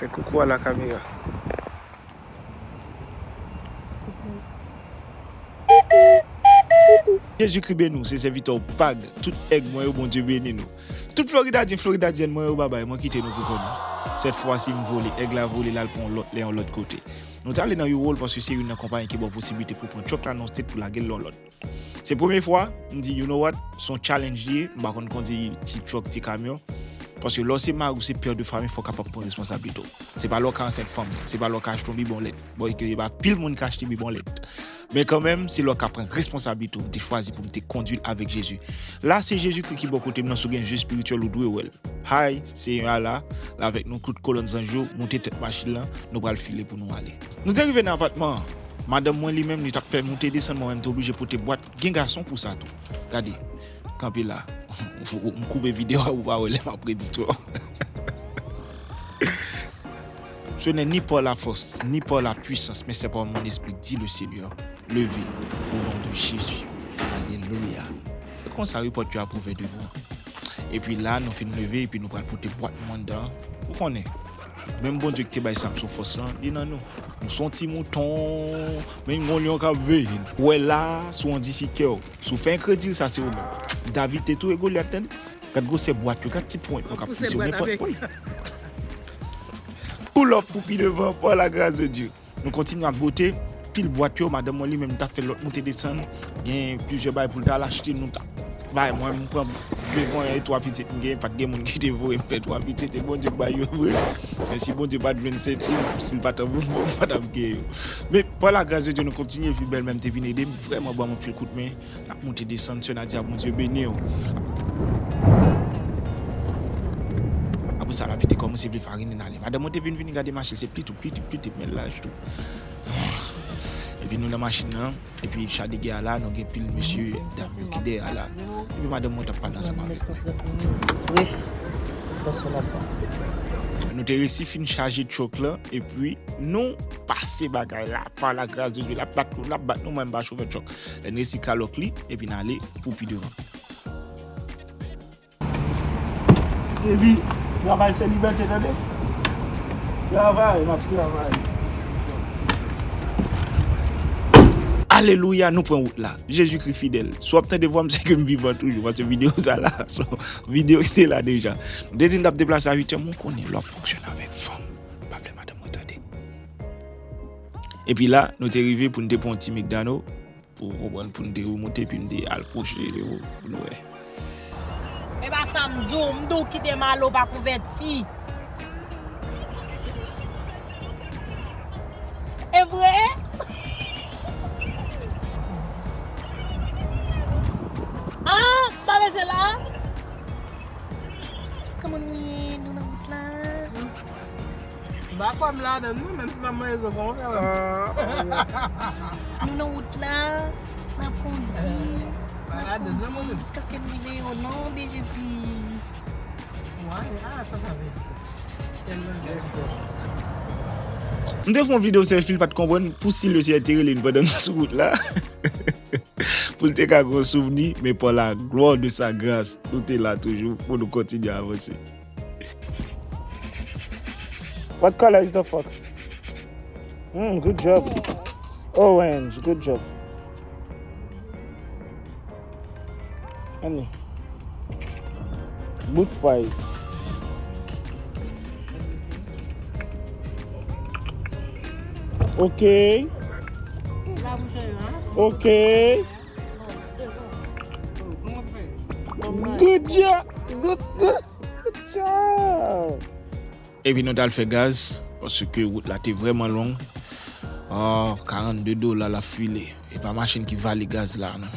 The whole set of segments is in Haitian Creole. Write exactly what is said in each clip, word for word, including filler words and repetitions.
Fè koukou a la kamera. Jezikri beni w, se sèvitè w Pag. Tout èg mwen yo, Bondye beni nou. Tout Floridadyen, Floridadyèn mwen yo, babay, mwen kite nou pou kò nou. Sèt fwa si m vole, èg la vole, l al pran yon lòt lè yon lòt kote. Nou t ale nan U-Haul paske se youn nan konpayi ki ba w posiblite pou pran truck la nan yon state pou lage l nan yon lòt. Se premye fwa, m di, you know what, se yon challenge li ye, m pa konn kondi ti truck, ti kamyon. Paske lè w se mari, w se pè de fanmi, fò w kapab pran responsablite w. Se pa lè w ka ansent fanm, se pa lè w ka achte yon bibon lèt. Bon, e ke e pa pil moun ka achte bibon lèt. Men kanmenm, se lè w ka pran responsablite w. M te chwazi pou m te kondi l avèk Jezi. La, se Jezikri ki bò kote m nan, si w gen je espirityèl, ou dwe wè l. Hi, Senyè a la, la avèk nou, tout kolonn zanj yo, moute tèt machin lan, nou pral file pou nou ale. Nou te rive nan apatman an. Madanm mwen li menm, li t ap fè moute desann, mwen menm te oblije pote bwat. Gen gason pou sa tou. Gade, kanpe la. M koupe videyo a pou w pa wè lè m ap redi twò. Ce n'est ni par la force, ni par la puissance, mais c'est par mon esprit, dit le Seigneur. Leve, au nom de Jésus. Alelouya. Se konsa wi pòt yo ap ouvè devan w. Epi la, nou fin leve, epi nou pral pote bwat nou anndan. Ou konnen, menm Bondye ki te bay Samson fòs lan, li nan nou. Nou se yon ti mouton, men yon lyon k ap veye n. Ou wè la, si w endisi kè w, si w fè enkredil, sa se ou menm. David te touye Golyat, tande. Gad gwosè bwat yo, gad ti pwent nou k ap pouse yo nenpòt kote. Pull up pou pi devan, par la grâce de Dieu. Nou kontinye ap bote, pil bwat yo, madanm mwen li menm t ap fè lòt moute desann, gen plizyè bagay pou l t al achte, nou t ap bay, mwen m pran devan e twa pitit m gen, pa t gen moun ki te voye m fè twa pitit, e Bondye k bay yo vre. Men si Bondye pa t jwenn senti m, si l pa t anvoye m, m pa t ap gen yo. Men, par la grâce de Dieu, nou kontinye, epi bèlmè m te vin ede m, vrèman ban m anpil kout men. N ap monte desann, sè Nadia, Bondye beni w. Apre sa, lapli te kòmanse vle farinen ale. Madanm mwen te vin vini gade machin, se pli tou, pli tou, pli tou, men laj tou. Epi nou nan machin nan, epi cha de gè a la, nou gen pil mesye dam yo ki dèyè a la. Epi madanm mwen t ap pale ansanm avèk mwen. Nou te resi fin chaje truck lan, epi nou pase bagay la, par la grâce de Dieu, l ap bat nou, l ap bat nou, mwen m pa chofè truck. Lè n resi kalòk li, epi n ale pou pi devan. Epi, travay se libète, tande. Travay, n ap travay. Alelouya, nou pran wout la. Jezikri fidèl. Si w ap tande vwa m, se ke m vivan toujou, paske videyo sa la, se yon videyo ki te la deja. M te di n t ap deplase a uit è, men w konnen, lè w ap fonksyone avèk fanm, m pa vle madanm mwen tande. Epi la, nou te rive pou n te pran yon ti McDonald. Pou w konprann, pou n te remonte, epi n te al pwoche de ou, pou n wè. E pa sa m di w, m di w kite Malo pa konvèti. E vre? Ah, pa bezwen la? Kòman nou ye? Nou nan wout la? M pa kwè m ladann non, menm si m ap manje zo, kòman w fè wè m? Nou nan wout la, n ap kondi, n ap kondi jiskaske n rive o non de Jezi. M te fè yon videyo selfie, li pa t konprann pou si le Seyè te rele n pandan n sou wout la. Pou l te ka gen yon souvni, men par la gloire de sa grâce, nou te la toujou pou nou kontinye avanse. What color is the fox? Mm, good job. Orange, good job. Annie. Good fries. Ok. Ok. Good job. Good, good, good job. Epi nou t al fè gaz, paske wout la te vrèman long. Ah, karannde dola l ap file. E pa machin ki vale gaz la, non.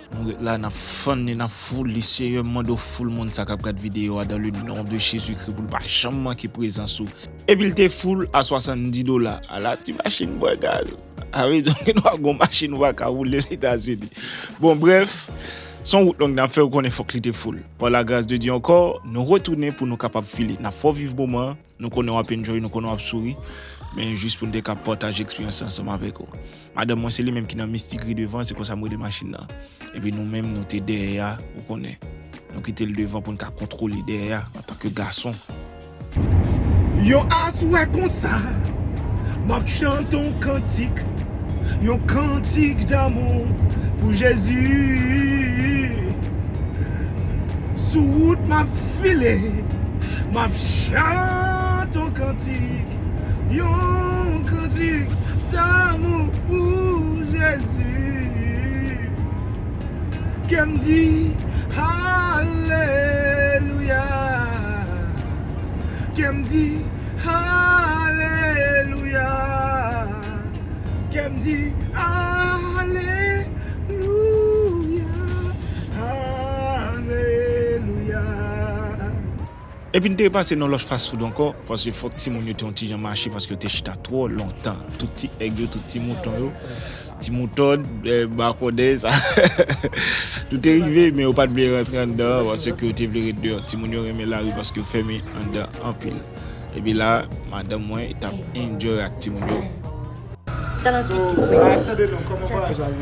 Nou ret la, n ap fann li, n ap foul li, Seyè, m mande w foul moun sa k ap gad videyo a, dans le nom de Jésus-Christ, pou l pa janm manke prezans ou. Epi l te foul a swasanndis dola. Ala ti machin bwè gaz. A vle di w gen dwa gon machin ou pa ka woule Ozetazini. Bon, brèf, se yon wout long n ap fè, ou konnen fòk li te foul. Par la grâce de Dieu ankò, nou retounen pou nou kapab file. N ap fè w viv moman an. Nou konnen w ap enjoy, nou konnen w ap souri, men jis pou n te ka pataje eksperyans sa ansanm avèk ou. Madanm mwen se li menm ki nan mistigri devan, se konsa m rele machin nan. Epi nou menm, nou te dèyè a, ou konnen. Nou kite l devan pou n ka kontwole dèyè a antanke gason. Yon aswè konsa, m ap chante yon kantik, yon kantik damou pou Jezi. Sou wout m ap file, m ap chante yon kantik, yon kantik damou pou Jezi. Kè m di alelouya. Kè m di alelouya. Kè m di alelouya. Alelouya. Epi n te pase nan lòt fast food ankò, paske fòk timoun yo te yon ti jan mache, paske yo te chita twò lontan. Tout ti èg yo, tout ti mouton yo, ti mouton, eh, makòdè, sa. Tout te rive, men yo pa t vle rantre anndan, paske yo te vle ret deyò. Timoun yo renmen lari, paske yo fèmen anndan anpil. Epi la, madanm mwen t ap enjoy ak timoun yo. So, a tande non, kòman vwayaj la ye?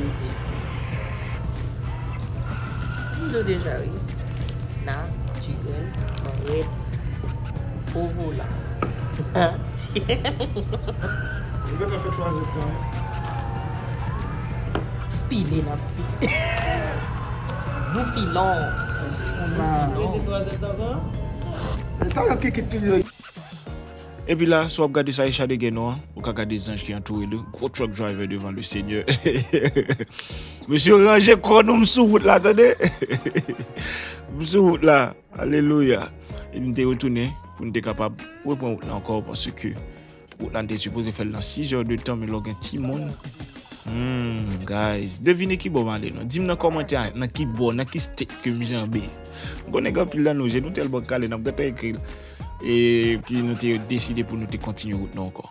M di w deja wi. Natirèl, mwen rèd, o volan. Natirèl. Nou gentan fè twa zè tan, wi. File n ap file. Nou filon. Nou filon. Mete twa zè tan ankò? E talè kikit pil yo. Epi la, si w ap gade sa e chade gen nou an, ou ka gade zanj ki antoure li. Gwo truck driver devant le Seigneur. Mesye, ranje kò nou, m sou wout la, tande. M sou wout la. Alelouya. E n te retounen pou n te kapab repran wout la ankò, paske wout la n te sipoze fè l nan sis heures de temps, men lè w gen timoun, Hmm, guys, devine ki bò m ale non. Di m nan kòmantè a, nan ki bò, nan ki state ke m janbe. M konnen gen anpil nan nou, je nou tèlman kale, n ap gentan ekri l. Epi nou te deside pou nou te kontinye wout nou ankò.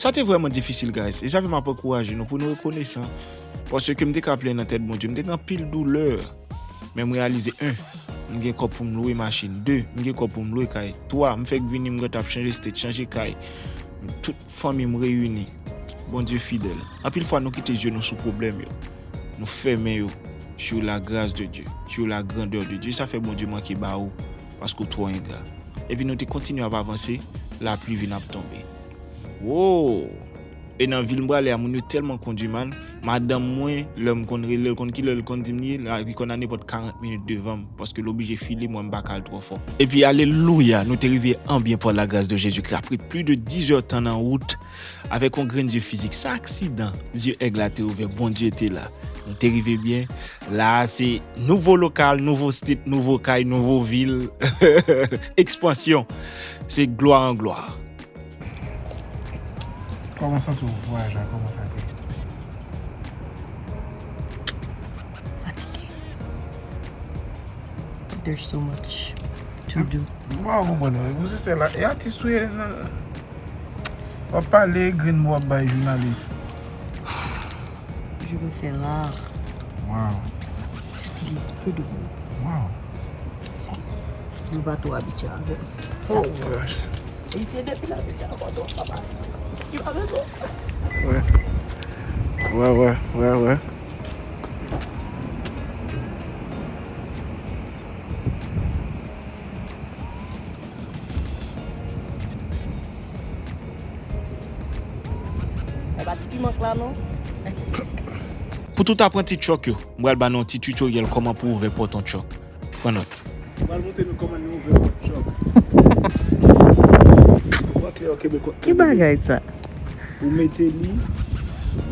Sa te vrèman difisil, guys. E sa fè m ap ankouraje nou pou nou rekonesan. Paske m te ka plenn nan tèt Bondye, m te gen anpil doulè. Men m reyalize, en, m gen kòb pou m lwe machin. De, m gen kòb pou m lwe kay. Twa, m fèk vini, m gentan ap chanje state, chanje kay. Tout fanmi m reyini. Bondye fidèl. Anpil fwa, nou kite zye nou sou pwoblèm yo. Nou fèmen yo sur la grâce de Dieu, sur la grandeur de Dieu. Sa fè Bondye manke ba ou, paske w twò engra. Epi nou te kontinye ap avanse, lapli vin ap tonbe. Wow! E nan vil m prale a, moun yo tèlman kondui mal. Madanm mwen, lè m konn rele l, konn kilè l konn di m li ye, la, li konn a nenpòt karant minit devan m, paske l oblije file, mwen m pa ka al twò fò. Epi, alelouya, nou te rive an byen par la grâce de Jésus-Christ. Apre plis de dis heures tan nan wout, avèk yon grenn zye fizik, sa aksidan, zye èg la te ouvè, Bondye te la. Nou te rive byen. La, se nouvo lokal, nouvo state, nouvo kay, nouvo vil. Ekspansyon. Se glwa an glwa. Kòman w santi w vwayaj la? Kòman sa te? Fatige. There's so much to do. M pa konprann ou. Ou se sèl la. E atis ou ye nan. W ap pale grenn mo w ap bay jounalis. Je me fais rare. Wow. J'utilise peu de mots. Wow. Paske nou pa twò abitye avè m. Oh gosh. E se depi l abitye avè w, papa. Li pa bezwen. Wè. Wè, wè, wè, wè. E pa ti piman k la non. Pou tout apranti truck yo, m pral ba nou yon ti tutorial kòman pou ouvè pòt yon truck. Pran nòt. M pral montre nou kòman nou ouvè pòt truck. Ki bagay sa? Ou mete li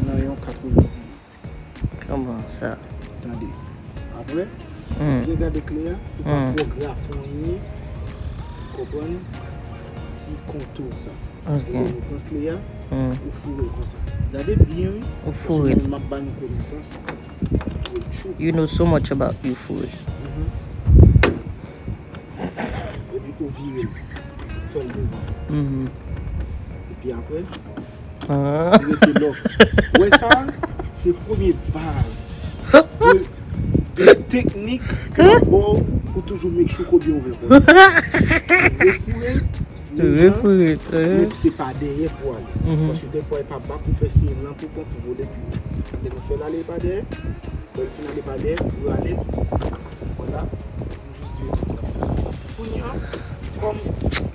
nan yon katrevenndis. Kòman sa? Tande. Apre, hmm, byen gade kle a, pou pa, hmm, twò grafonyen, ou konprann, ti kontou sa. Ok. Lè nou pran kle a, hmm, ou foure l konsa. Gade byen, wi. Ou foure l. Paske mwen menm m ap ba nou konesans. Ou foure l tchou. You know so much about you foure. Mhm. Epi ou vire l. Ou fè l devan. Mhm. Epi apre, ah, ou mete lòk. Ou wè sa? Se premye baz de, de teknik ke m ap ba w pou toujou make sure ke w byen ouvè pòt. Refoure l, refoure l, men se pa dèyè pou ale. Mhm. Paske dèfwa, e pa bak ou fè, se lan pou kont ou vole pi wo. Lè nou fè l ale pa dèyè, lè l fin ale pa dèyè, ou rale l. Vwala. Kounye a, kòm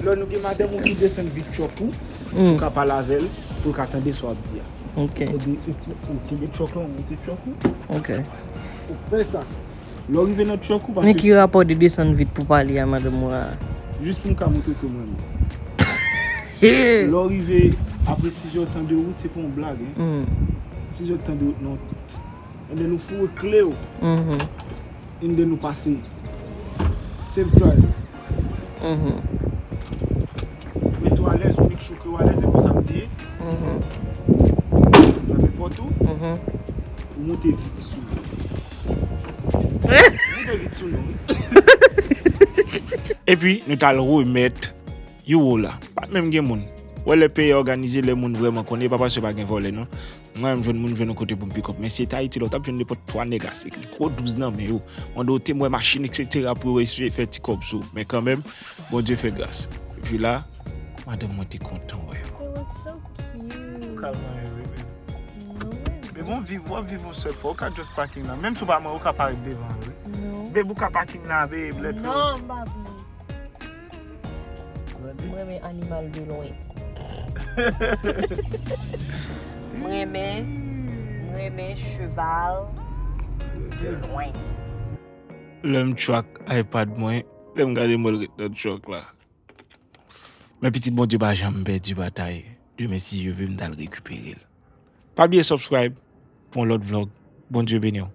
Lè nou gen madanm ou ki desann vit truck ou, ou ka pale avè l pou l ka tande sa w ap di a. Ok. Ou kenbe truck lan, ou monte truck ou, Ok. ou fè sa. Lè w rive nan truck ou, Men ki rapò de desann vit pou pale a madanm ou a? Jis pou m ka montre ke mwen menm. Lè w rive apre sizè tan de wout, se pa yon blag, hein. Sizè tan de wout, non. And then nou foure kle yo. And then nou pase. Safe drive. Mete w alèz, ou make sure ke w alèz, e konsa m te ye. Ou fèmen pòt ou. Ou monte vit sou nou. Monte vit sou nou. Epi, nou t al remèt Euro la. Pa t menm gen moun. Wè lè peyi òganize, lè moun vrèman konnen, e pa paske pa gen vòlè, non. Mwen, m jwenn moun, jwenn yon kote pou m pick up. Men si se t Ayiti la, w t ap jwenn nenpòt twa nèg ase gwo douz nan men yo. Mande w te m wè machin, et cetera, pou yo eseye fè ti kòb sou. Men kanmenm, Bondye fè gras. Epi la, madanm mwen te kontan wè. They look so cute. Ou ka manyen, bebe. No. Men bon, viv, w ap viv yon sèl fwa. Ou ka just parking la. Menm si w pa manyen, ou ka parèt devan, wi. No. Bebe, ou ka parking la, bebe. Let's go. Non, m pa vle. M renmen animal de lwen. M renmen, m renmen cheval de lwen. Lè m track iPad mwen, lè m gade m wè l ret nan truck la. Men pitit Bondye pa janm pèdi batay. Demen si Dye vle m t al rekipere l. Pa bliye subscribe pou yon lòt vlog. Bondye beni w.